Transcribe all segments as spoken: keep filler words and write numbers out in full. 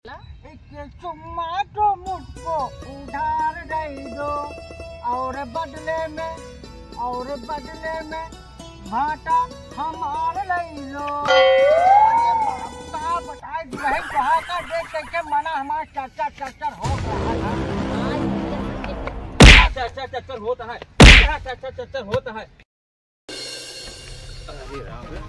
एक चुम्मा तो मुझको उधार दे दो, और बदले में, और बदले में भाटा हमार ले लो। अरे बाप का बताए, दुल्हन कहाँ का देख करके मना हमार चर चर चर चर हो रहा था। चर चर चर चर होता है, चर चर चर चर होता है। अरे राम रे।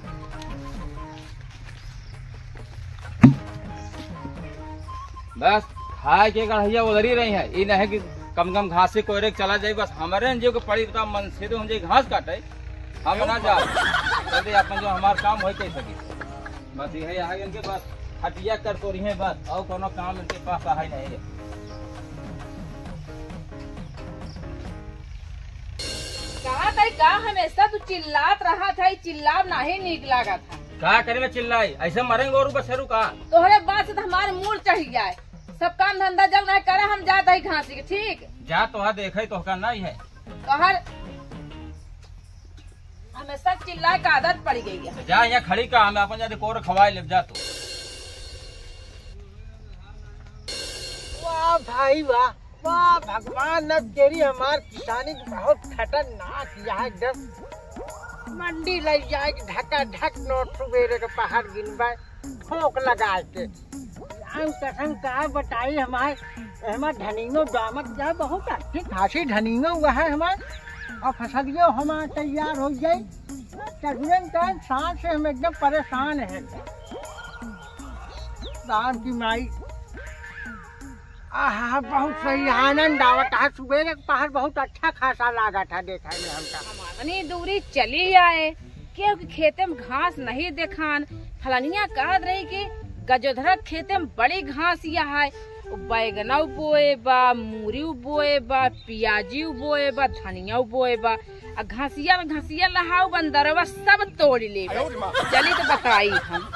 बस खाए के गड़हिया उधरी रही है, ई नहीं कि कम कम घास से कोयरे के चला जाए। बस हमरे न जो के पड़ी, बता मन से तो हम जाई घास काटे, हम ना जाओ। जल्दी अपन जो हमार काम होई कैसे की। बस यही है इनके पास, हटिया कर तो रही है बस, और कोनो काम इनके पास है नहीं है। कहा तई का हमेशा तू चिल्लात रहा था, चिल्लाब नाही नीक लागत है। का करे में चिल्लाई, ऐसे मरेंगे और बसेरू का? तोहरे बात से तो हमारे मूड चढ़ जाए। सब काम धंधा जब नहीं करे, हम जात है घासी के, ठीक? जा तोहा देखे तोहका नहीं है। तोहर हमेशा चिल्लाए का आदत पड़ गई है। तो जा यहाँ खड़ी का, हमें अपन जाते कोर खवाए ले जा तू। वाह भाई वाह, वाह भगवान, अब तेरी हमार किसानी की बहुत खतरनाक यह एकदम मंडी ले जाए कि ढका ढक नोट सुबेरे के पहाड़ गिनबे। भोंक लगाए के। हम कसम का बताई, हमार, हमार धनियो दामत जा बहुत अच्छी खासी धनियो हुआ है हमार, और फसलियो हमार तैयार हो जाई। तजुरन का सांस से हम एकदम परेशान है। राम की माई, आहा, बहुत सही आनंद आवत है। सुबेरे के पहाड़ बहुत अच्छा खासा लागत है देखे में हमका। हम अतनी दूरी चली आए, केहू के खेते में घास नहीं देखान। फलनिया कहत रही कि गजोधरा के खेते में बड़ी घासिया है, उ बैगनौ बोए बा, मूरी बोए बा, पियाजी बोए बा, धनिया बोए बा, आ घासिया में घासिया लहाऊ बंदरवा सब तोड़ ले बा। चली तो बताई हम।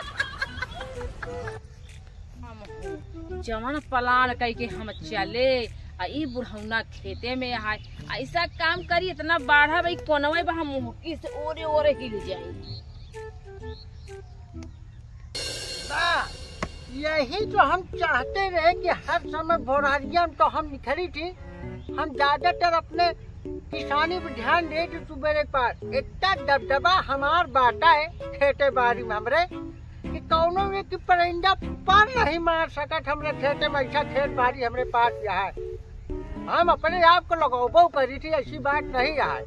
हम जवन plan कई के हम चले, आ ई बुढ़ौना खेते में आए, ऐसा काम करी, इतना बाढ़ा भाई कोनवे बा, हम मुहकी से ओरे ओरे हिल जाई। बा, यही तो हम चाहते रहे कि हर समय भोरहरिया में तो हम निखरी थी, हम ज्यादातर अपने किसानी पे ध्यान दे थी सुबेरे पर। इतना दबदबा हमार बाटा है खेते बाड़ी में हमरे, कि कौनो एक परिंदा पर नहीं मार सकत हमरे खेते में, ऐसा खेत बाड़ी हमरे पास यहाँ है। हम अपने आप को लगौबो करी थी, ऐसी बात नहीं है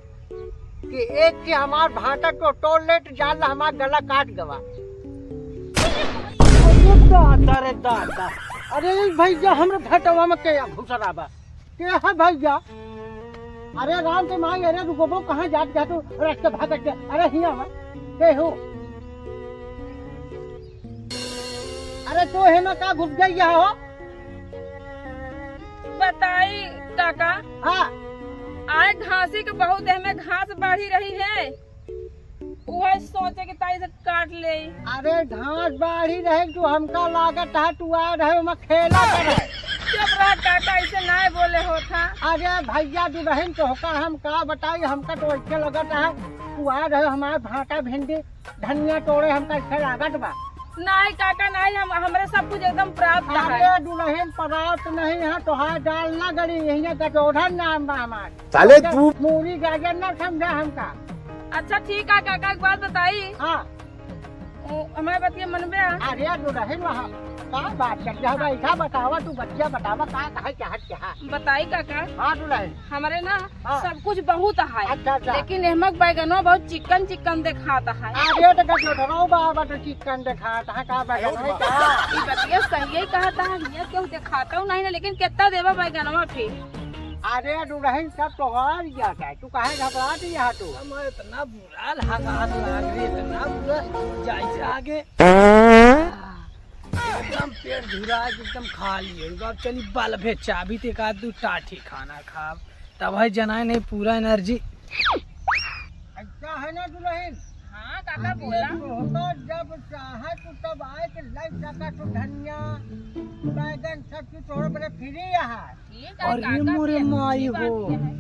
कि एक के हमार भाटा तो तोड़ ले तो जान ला हमार गला काट गवा। अरे दादा रे दादा, अरे भैया हमरे भटवा में के घुसरा बा? के है भैया? अरे राम के माई, अरे रुकबो, कहाँ जात जा तू रस्ते भागत के? अरे हिया बा, के हो? अरे तू हेमा का घुस गई हो? बताई काका। हाँ। आए घासी के बहुत देह में घास बाढ़ी रही है, उहे सोचे के ताई से काट ले। अरे घास बाढ़ी रहे, तू हमका लागत है, तू आ रहे, ओमा खेला करे। चुप रह काका, ऐसे नाय बोले होत हा। अरे भैया दुल्हन तोहका हम का बताई, हमका तो ऐसे लगत है, तू आ रहे हमार भाटा भिंडी धनिया तोड़े, हमका ऐसे लागत बा। नहीं काका नहीं, हम, हमरे सब कुछ एकदम प्राप्त है। अरे दुल्हन प्राप्त नहीं है, तोहार दाल ना गली, यही गजोधर नाम बा हमार। साले तू मूरी गाजर ना समझा हमका। अच्छा ठीक है काका, एक बात बताई। हाँ। ओ, हमारे बतिया मनबे आ? अरे दुल्हन वहाँ का बात कर रहा भाई, का बतावा तू, बतिया बतावा, का कहे चाहत क्या? बताई काका। हाँ दुल्हन। हमरे ना हाँ। सब कुछ बहुत है, अच्छा, अच्छा। लेकिन एहमक बैगनवा बहुत चिकन चिकन देखात है। अरे तो गजोधरो बाबा तो चिकन देखात है, का बैगनवा का? ई बतिया सही है कहत है, हिया केहू देखाता नहीं ना, लेकिन कितना देवा बैगनवा फिर? अरे दुल्हन सब तोहार जाता है, तू काहे घबरात यहाँ तू? मैं इतना बुरा लगा लाग रे, इतना बुरा जाइसे आगे। एकदम पेट झुरा के एकदम खाली है। अब चली बल्ब है, चाबी ते एक आध दू टाठी खाना खाब, तब है जनाए नहीं पूरा energy। अच्छा है ना दुल्हन? हाँ काका बोला। तोहका जब चाहे तू तब आए के लाई सका तू धनिया, बैगन सब चीज तोहरे बरे free है। ठीक है अरे काका, मोरे फिर माई अच्छी बात हो। यह है।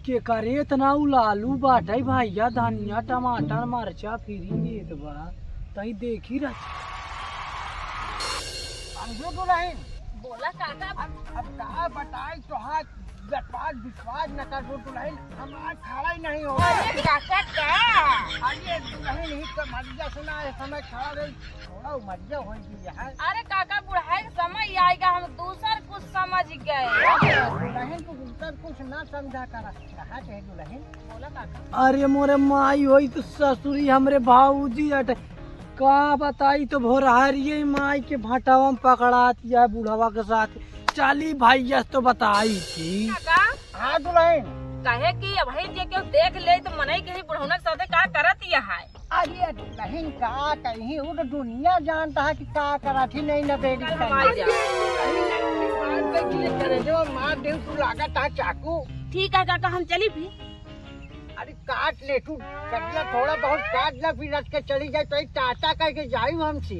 के करे इतना उलालू बाटे भैया, धनिया, टमाटर, मरचा free देत बा, तई देखी रह। समझू दुलहिन? बोला काका। अब, अब का बताई तोहार, जतवार विश्वास न कर दो दुलहिन, हमार खड़ा ही नहीं हो। अरे काका का? अरे दुलहिन ही तो मरिया सुना है, समय खड़ा रही, थोड़ा मरिया हो गई है। अरे काका, बुढ़ाई के समय आएगा, हम दूसर कुछ समझ गए। दुलहिन को दूसर कुछ ना समझा कर, कहा थे दुलहिन? बोला काका। अरे मोरे माई होई तो ससुरी हमरे भाऊजी अटे। का बताई तो भोरहरिये माई के भटवा में पकड़ात या बुढ़वा के साथ। चली भैया तो बताई थी। काका। हाँ दुलहिन। कहे कि अबही जे केहू देख ले तो मनई के ही बुढ़ौना के साथे का करत या है। अरे दुलहिन का कहीं, वो तो दुनिया जानता है कि का करत ही नहीं न बेरी कल कहीं। मार जा। कहीं नहीं, मार दे कि ये करे जो, मार दे तू लागत है चाकू। ठीक है काका, हम चली भी। अरे काट ले तू, कटला थोड़ा बहुत काट ला, फिर रच के चली जाए तो एक टाटा करके जाई हमसे।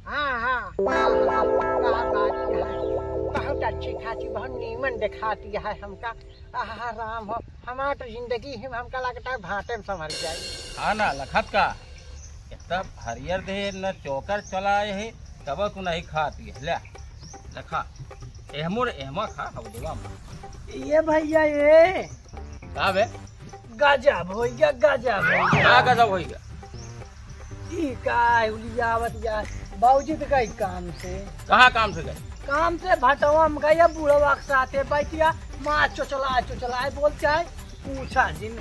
हाँ, हाँ, हाँ, हाँ, का बात है। बहुत अच्छी खासी, बहुत नीमन दिखाती है हमका। आहा, राम हो, हमार तो जिंदगी ही में हमका लगता है भाटे में संभर जाई। हाँ ना, लखत का, इतना हरियर दे न चोकर चला है, तब तू नहीं खाती है। ले, ले खा, एहमुर एहमा खा, हवदवा में। ये भैया, ये का बे? गजब होइ गया, गजब होइ गया। का गजब होइ गया? ई का है, उलियावत या बाबूजी तो गई काम से। कहाँ काम से गए? काम से भटवा में गया, बुढ़वा के साथे बैठिया, माँ चोचला चोचला बोल चाहे पूछा जिन।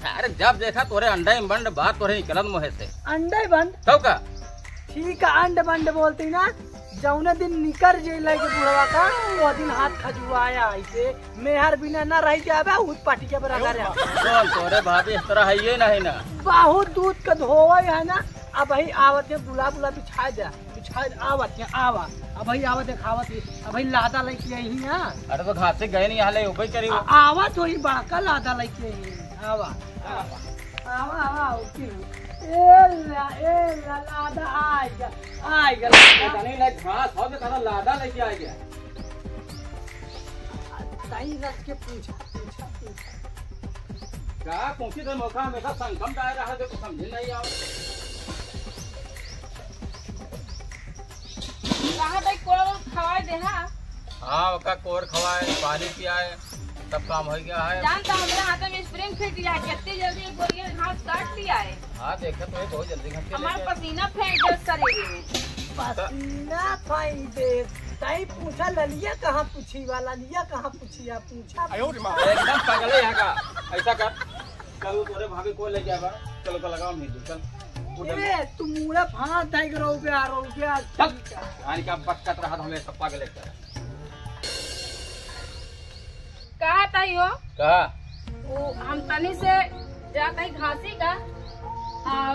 अरे जब देखा तोरे अंडे में बंड बात तोरे निकलत मुँहे से। अंडे बंड? तब का? ठीक है, अंड बंड बोलती ना, जौने दिन निकर जे लगे बुढ़वा का, वो दिन हाथ खजुआया ऐसे, मेहर बिना ना रह जाबे, उत पटिया पर रगड़ जा। कौन तोरे भाभी इस तरह है ये नहीं ना? बहुत दूध का धोवे है ना, अबही आवत है, बुला बुला बिछा जा, बिछा जा, आवत है, आवा, अबही आवत है, खावत है, अबही लादा लेके आई है। अरे तो घास से गए नहीं, यहाँ ले ऊपर करी। आ-, आवत होई बड़का लादा लेके आई है, आवा, आवा, आवा, आवा, उठी। ए ला, ए ला, लादा आ गया, आ गया, लादा। इतनी ले घास हो तो कहना लादा लेके आ गया। सही रख के पूछा, पूछा, पूछा। का पूछी तो मौका हमेशा संगम दायरा है, जो कुछ समझ नहीं आवे। कहाँ तक कोर खवाए दे, हाँ? हाँ, ओका कोर खवाए, पानी पियाए, सब काम हो गया है। जान तो हमरा हाथ में स्प्रिंग फिट लिया, कितनी जल्दी एक बोरिया घास काट लिया है। हाँ, देखा तो है, बहुत जल्दी घर के हमारा लेके आए। पसीना फेंक दे शरीर में। पसीना फेंक दे। ताई पूछा ललिया कहाँ पूछी वाला, ललिया कहाँ पूछी, आप पूछा। आयो रे माँ। एकदम पागल है यहाँ का। ऐसा कर, चलो तोरे भाभी को लेके आवा, चलो का लगाओ नहीं, चल। उधर। ए, तू मुड़ा फांस धाई के रहो बे, आ रहो बे, आ चल। ठीक है। यानी का बकत रहा था हमें सब पागल है। कहा ताई हो? कहा? वो हम तनी से जात हई घासी का, आ,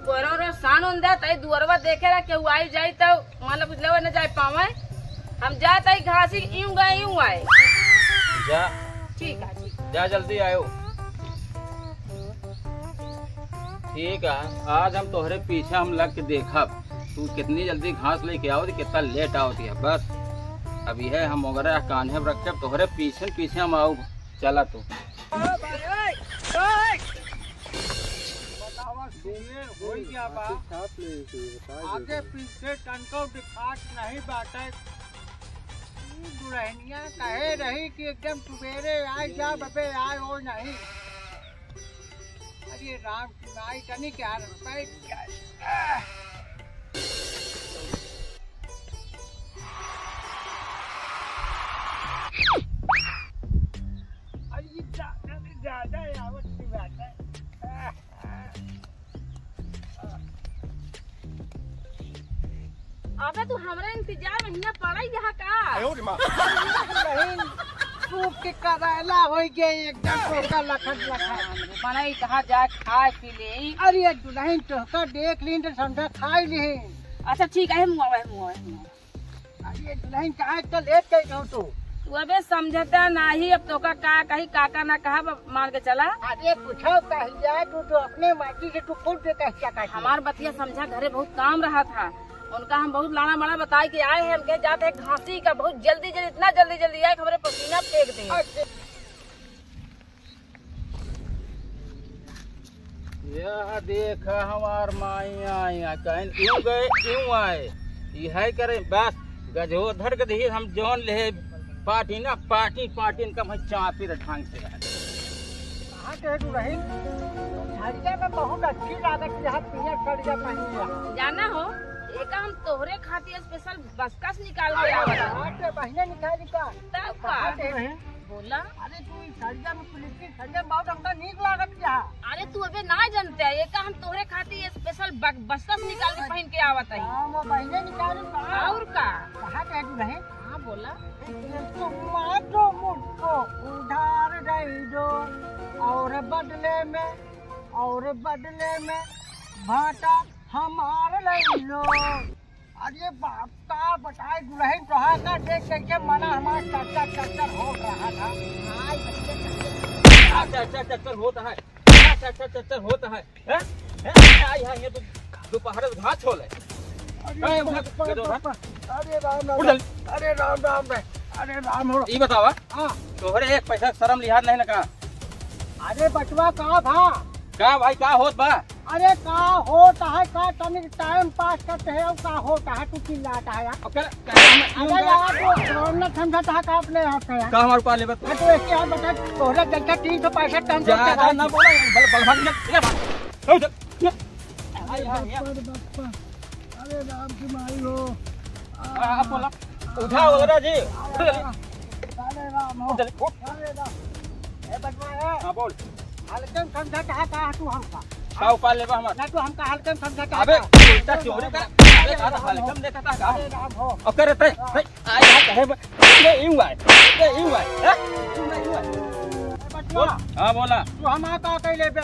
परो रो सान उन दे, तई दुअरवा देखे रहा, केहू आई जाई तो, मतलब, कुछ लेवे न जाए पावे। हम जात हई घासी, यूं गए, यूं आए। जा। ठीक है, ठीक। जा, जल्दी आयो। ठीक है, आज हम तोहरे पीछे हम लग के देखब, तू कितनी जल्दी घास लेके आओ, कितना लेट आओ दिया। बस, अब यह हम ओगरे कान्हे पर रखे, तोहरे पीछे न पीछे हम आओ। चला तू। बतावा, सुने, होई क्या बा? आगे पीछे तनको दिखात नहीं बाटे। ई दुल्हनिया कहे रही कि एकदम सुबेरे आए जा, बबे आए हो नहीं। अरे राम, सुनाई तनी क्या रे, बैठ जा। अरे ये ज्यादा से ज्यादा आवत की बात है। अबे तू हमरा इंतजार में हियां पड़ल यहाँ का? आयो रे माँ। बहिन, सूख के करैला होइ गए एकदम तोहका लखत लखत। बड़ई कहाँ जाए खाए पी ले। अरे दुल्हन तोहका देख लीन तो समझा खाई लीन। अच्छा ठीक है, मुआ, मुआ, मुआ। अरे दुल्हन कहाँ इतना लेट कर गयो तू? तू अबे समझता नाही, अब तोका का कही, का का ना कहा, ब-, मान के चला। अरे कुछो कही जाए, तू तो अपने मर्जी से तू खुद पे कह क्या कहती है? हमार बतिया समझा, घरे बहुत काम रहा था, उनका हम बहुत लाना माना बताए के आए हैं, हम कहे जाते हैं घासी का, बहुत जल्दी जल्दी, इतना जल्दी जल्दी आए कि हमरे पसीना फेंक दे। अच्छा। यह देख हमार माई आई, आ कहन यूं गए, यूं आए। इहै करे बस, गजोधर के देखिए हम जौन लेहे पार्टी ना, पार्टी, पार्टी इनका मैं चापी रे ढंग से। कहाँ के तू रही? झरिया में बहुत अच्छी लागत है, पियर सड़िया पहनी है। जाना हो, एका हम तोहरे खातिर special बस्कस निकाल के आवत हई। कहाँ के बहिने निकाली का? तब का? कहाँ के रही? बोला। अरे तू ई सड़िया में पुलिस की सड़िया में बहुत हमका नीक लागत क्या? अरे तू अबे ना जानते है, एका हम तोहरे खातिर special बक-, बस्कस निकाल के पहन के आवत हई। हाँ, वो बहिने निकाली का? और का? कहाँ के तू रही? हाँ, बोला। तुम्हारो मुझको उधार दे दो और बदले में, और बदले में भाटा हमार ले लो। अरे बाप का बताए दुल्हन तोहार का देख कैसे मना हमार चर चर चर चर होत रहा था। हाँ, चर चर चर चर होत है। हाँ, चर चर चर चर होत है। हैं? हैं? आई है, ये तो दोपहर में घास छोले। अरे ए, उठा, बाप रे, उठा। बाप रे। अरे राम राम। उठ जल्दी। अरे राम राम रे। अरे राम हो। ई बतावा, हाँ। तोहरे एक पैसा शर्म लिहाज नहीं ना का? अरे बचवा का भा? का भाई, का होत बा? अरे का होत है, का तनी time pass करते हैं, और का होत है, तू चिल्लाता है यार। अब कर, कर, अरे यार, तू ना समझता है का अपने यहाँ से यार? का हमारे ऊपर लेबे? हाँ, तो ऐसे यार बता, तोहरे जैसा तीन सौ पैंसठ काम करते ज्यादा हैं। ना बोला, बल, बल, बल, ये, ये, ये, ये, ये, ये, ये, ये, अरे बाप रे बाप। अरे राम की माई हो। हाँ, हाँ, बोला। उठा, उठा जी। अरे राम हो। चल, उठ। अरे राम। ए, बचवा है। हाँ, बोल। हल्के में समझा कहा, कहा तू हमका? का उपाय लेबा हमार? ना तू हमका हल्के में समझा कहा अबे, था। उल्टा चोरी कर। अबे, अरे राम हल्के हो। में देखा था का? अरे राम हो। और करे ते, हाँ। ते, आए, आए, कहे बे, ये यूं आए, ये यूं आए, हैं? यूं आए, यूं आए। ए, बचवा। बोल। हाँ, बोला। तू हमार का कह लेबे?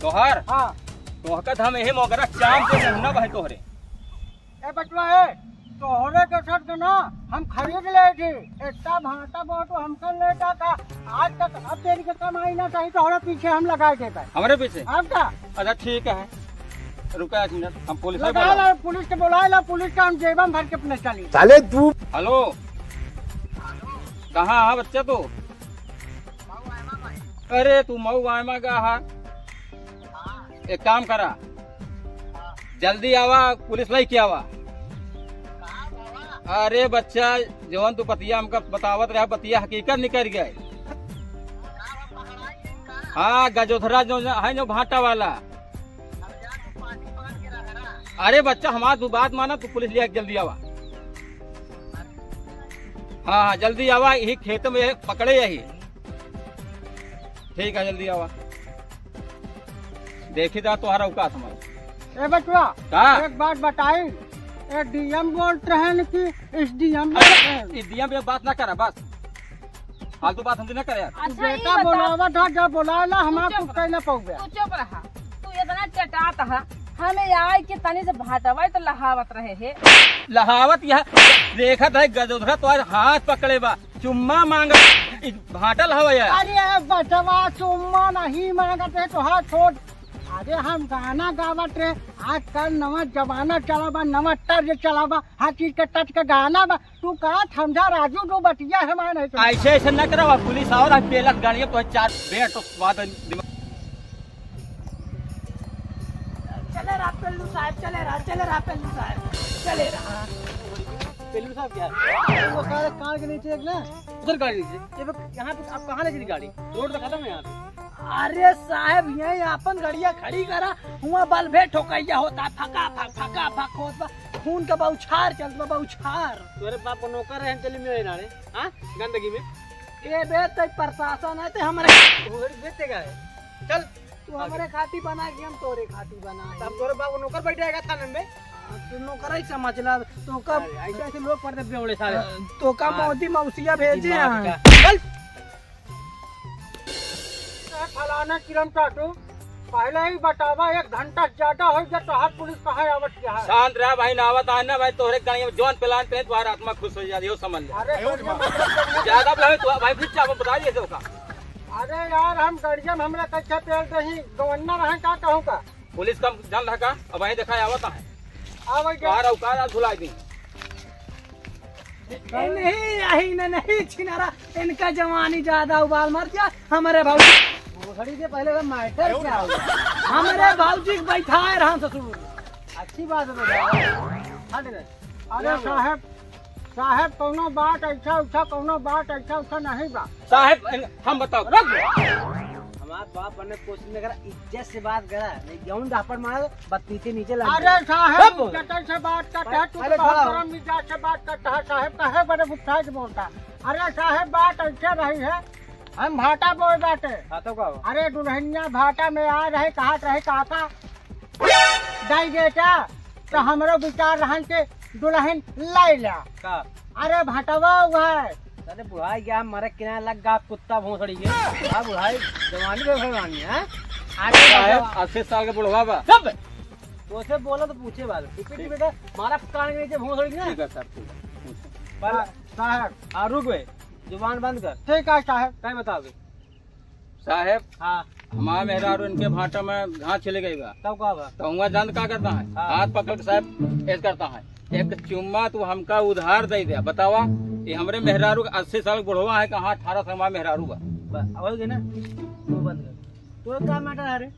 तोहार? हाँ। तोहका त हम यही मोगरा चाम के मुन्ना भाई तोहरे। ए बचवा ए, तोहरे के सर के ना हम खरीद ले थी। इतना भाटा बहुत हमका लेता था। आज तक अब तेरी के कमाई ना चाही, तोहरे पीछे हम लगाए देता है। हमरे पीछे? अब का? अच्छा ठीक है, रुका एक मिनट, हम पुलिस से लगा बोला। ला, पुलिस के बुला ला, पुलिस का हम जेबा में भर के अपने चली। साले तू। हेलो, कहाँ है बच्चा तू? अरे तू मऊ आयमा का हा? एक काम करा, जल्दी आवा, पुलिस लई के आवा। अरे बच्चा, जवन तू बतिया हमका बतावत रहा, बतिया हकीकत निकल गए। हाँ, गजोधरा जो है जो भाटा वाला। अरे बच्चा, हमार तू बात माना, तू पुलिस लिया के जल्दी आवा। हाँ, हाँ, जल्दी आवा, यही खेत में पकड़े यही। ठीक है, जल्दी आवा। देखी दा तोहरा औकात हमार। ए बचवा, का? एक बात बताई, ए डीएम बोलत रहन कि एसडीएम बोलत रहन? अरे, डीएम पे बात ना करा, बस। फालतू बात हमसे ना करे यार। अच्छा, बेटा ई बताओ। बोलावत है, जब बोलाए ला, हमार तू कुछ चुप कह ना रहा। पाउबे। तू चुप रहा। तू इतना चटात है, हमें आए के तनी से भाटवा तो लहावत रहे है। लहावत यह देखत है, गजोधरा तोहार हाथ पकड़े बा, चुम्मा मांगत, ई भाटल हवा यार। अरे बचवा, चुम्मा नहीं मांगत है, तोहार छोट। अरे हम गाना गावत रहे, आजकल नवा जमाना चला बा, नवा तर्ज चला बा, हर चीज के टच के गाना बा। तू का समझा राजू, जो बतिया हमारे नहीं समझा। ऐसे, ऐसे न करो, पुलिस आओ ना, पेलत गाड़िया तो चार बेर तो बाद दिमाग। चले रहा पेल्लू साहब, चले रहा, चले रहा पेल्लू साहब, चले रहा। पेल्लू साहब क्या है? वो सारे कार के नीचे एक ना, उधर गाड़ी नीचे। ये पे, यहाँ पे आप कहाँ ले चली गाड़ी? रोड तो खत्म है यहाँ पे। अरे साहब, यहीं आपन गड़िया खड़ी करा, हुआं बल्बे ठोकैया होता, फका फक, फका फक होता, खून का बौछार चलत बा, बौछार। तोरे बाप को नौकर रहे, चली में रहे, हाँ, गंदगी में। ए बे, ते प्रशासन है, ते हमरे घोड़ी बेचे का है। चल, तू हमरे खाती बना के हम तोरे खाती बना। तब तोरे बाप को नौकर बैठे आएगा थाने में। हाँ, तू नौकर ही समझ ला, तो कब अरे, ऐसे, ऐसे लोग पढ़ते बेवड़े सारे। तो कब हाँ। मोदी मौसिया भेजे दिमाग हैं। का। चल। ए, फलाना किरण टाटू, पहले ही बतावा, एक घंटा से ज्यादा हो गया, तोहार पुलिस कहाँ आवत क्या है? शांत रहा भाई, ना आवत है ना भाई, तोहरे गाड़ी में जौन प्लान पे तोहार आत्मा खुश हो जाती हो, समझ ले। अरे, बढ़िया मतलब ज्यादा बोले तो भाई, फिर चाप बता दिए तो का? अरे यार, हम गाड़िया में हमरा कैसे पेल रही, गवन्ना रहे, का कहूँ का? पुलिस कम जान रहा का? अब वहीं देखा आवत है। आ भाई, तोहार औकात आज भुला दी। ए, नहीं, यही न, नहीं, छिनारा, इनका जवानी ज्यादा उबाल मार दिया, हमारे भौजी। वो घड़ी के पहले का मैटर क्या हो गया? हमारे भौजी के बैठाए रहा ससुर। अच्छी बात है बेटा। हट गए। अरे साहेब, साहेब, कौनो बात ऐसा, ऐसा, कौनो बात ऐसा, ऐसा नहीं बा। साहेब, हम बताओ, रुक। हमार बाप बने कोशिश में करा, इज्जत से बात करा, नहीं जौन झापड़ मार, बत्तीसी नीचे लग अरे जाए। साहेब, रुक। इज्जत से बात करता है, तू पहले तो बहुत खड़ा हो। गरम मिजाज से बात करता है साहेब, काहे बड़े गुस्सा से बोलता है? अरे साहेब, बात ऐसे रही है, हम भाटा बोए बाटे। हाँ, तो का हुआ? अरे दुल्हनिया भाटा में आ रहे, कहत रहे, "काका, दाई बेटा, तो हमरो विचार रहन के दुल्हन लाई ला।" का? अरे भटवा हुआ है। अरे बुढ़ाई क्या मरे किनारे लग गा कुत्ता भोंसड़ी के। हाँ बुढ़ाई, जवानी पे भगवानी है। अरे साहेब, भटवा। अस्सी साल के बुढ़वा बा। चुप। तो उसे बोला तो पूछे वाला। ठीक है, ठीक। बेटा, मारा कान के नीचे भोंसड़ी ना। ठीक है सर, ठीक है। पर साहेब। हाँ, रुक बे। जुबान बंद कर। ठीक है साहेब। कहीं बताओ बे। साहेब, हाँ। हमार मेहरारू इनके भाटा में घास छिले गई बा। तब का बा? तो हुआ जान का करता है? हाँ। हाथ पकड़ के साहेब, ऐसे करता है। "एक चुम्मा तू हमका उधार दे दे।" बतावा, ये हमरे मेहरारू के अस्सी साल के बुढ़वा है, कहाँ अठारह साल हमार मेहरारू बा। बस, हो गया ना? मुंह बंद कर। तो का मैटर है रे?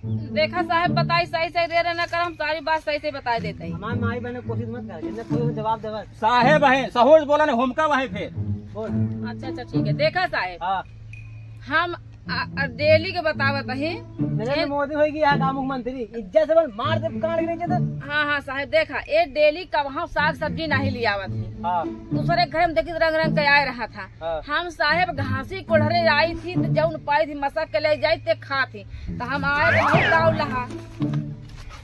देखा साहेब, बताई सही सही रे रे ना कर, हम सारी बात सही सही बताई देते हैं। हमार माई बने कोशिश मत कर, जिन्हें कोई जवाब देवा। साहेब है, सहूर से बोला ना, हमका वहीं फिर। बोल। अच्छा, अच्छा, ठीक है। देखा साहेब, हाँ। हम आ, आ, डेली के बतावत ही। नरेंद्र ए- मोदी होई कि यहाँ का मुख्यमंत्री, इज्जत से बोल, मार दे कान के नीचे तो। हाँ, हाँ साहेब, देखा, ये डेली कबहूँ साग सब्जी नहीं लियावत ही। हाँ। दूसरे घर में देखी रंग रंग के आए रहा था। हाँ। हम साहेब घासी कोढ़रे आई थी तो जौन पाई थी मसक के ले जाई ते खा थी। तो हम आए तो बहुत दाव लहा।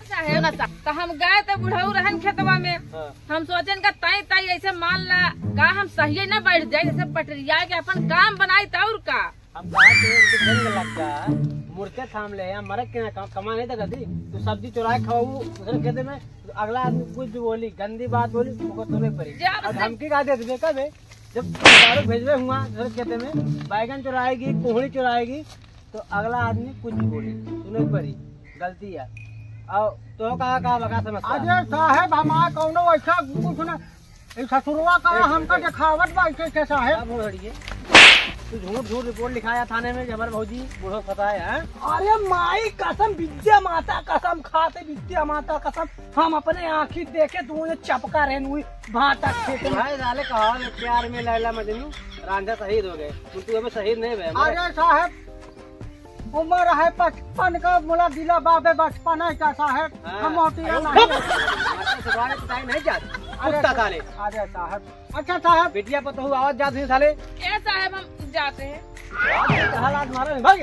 साहेब, तो हम गए तो बुढ़ऊ रहन खेतवा में। हाँ। हम सोचेन का ताई ताई ऐसे मान ला का हम सहिए ना बैठ जाए, जैसे पटरिया के अपन काम बनाई तो और का। हम कहा कि एक जंग लग गया, मुर्के थाम ले, यहाँ मरक के ना कमा नहीं था कभी। तू सब्जी चुराए खाऊ दूसरे खेते में, तो अगला आदमी कुछ भी बोली, गंदी बात बोली, ओकर सुने पड़ी। जा और बस। धमकी का दे देबे कबे? जब दारू भेजबे हुआ दूसरे खेते में, बैगन चुराएगी, कोहड़ी चुराएगी, तो अगला आदमी कुछ भी बोली, सुने पड़ी, गलती है। और तो कहा, कहा बका समझता है। अरे साहेब, हमार कौनो ऐसा कुछ ना, ई ससुरवा का हमका देखावत बा ऐसे ऐसे साहेब। अब हो रही है। तू झूठ झूठ रिपोर्ट लिखाया थाने में कि हमारे भौजी बूढ़ो फंसाए हैं। अरे माई कसम, विद्या माता कसम, खाते विद्या माता कसम, हम अपने आँखी देखे तू ये चपका रहे नुई भाटा खेते में। भाई साले कहा प्यार में लैला मजनू रांझा शहीद हो गए, तू हमें शहीद नहीं भे। अरे साहेब, उम्र है पचपन का, मुला दिला बाबे बचपन है क्या साहेब? हाँ। हम मोतिया अरे, नहीं। अच्छा, सुधारे तो टाइम है क्या? अरे कुत्ता साले। अरे साहेब, अच्छा साहेब। बिटिया पर तो आवाज जात हुई साले। ए साहेब, हम जाते हैं। आज तो हालात मारे नहीं, भाग।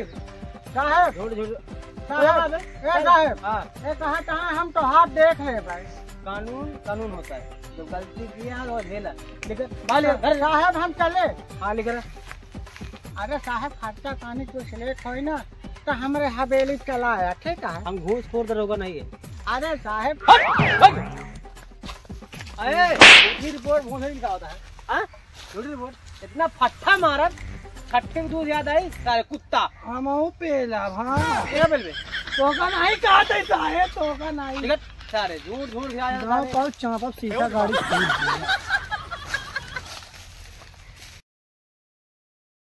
साहेब। झूठ, झूठ। साहेब, बोला बे? ए साहेब। हाँ। ए कहा, कहा हम तो हाथ देख ले भाई। कानून, कानून होता है। जो गलती किया है, वो झेला। लेकिन भाई, घर साहेब, हम चले। हाँ, लेकर आ। अरे साहेब, खर्चा पानी कुछ लेट होई ना, तो हमरे हवेली चला आया, ठीक है? हम घूसखोर दरोगा नहीं है। अरे साहेब। हट, हट। अरे, झूठी रिपोर्ट भोसड़ी का होता है, हाँ? झूठी रिपोर्ट। इतना फट्टा मारत, छट्ठी में दूध याद आई, सारे कुत्ता। हम आऊ पेला, हाँ। क्या बोलबे? तोका नहीं कहते साहेब, तोका नहीं। ठीक है, सारे झूठ, झूठ खिलाया गाँव सारे। पाऊ चाँप, अब सीधा गाड़ी खरीद दिया।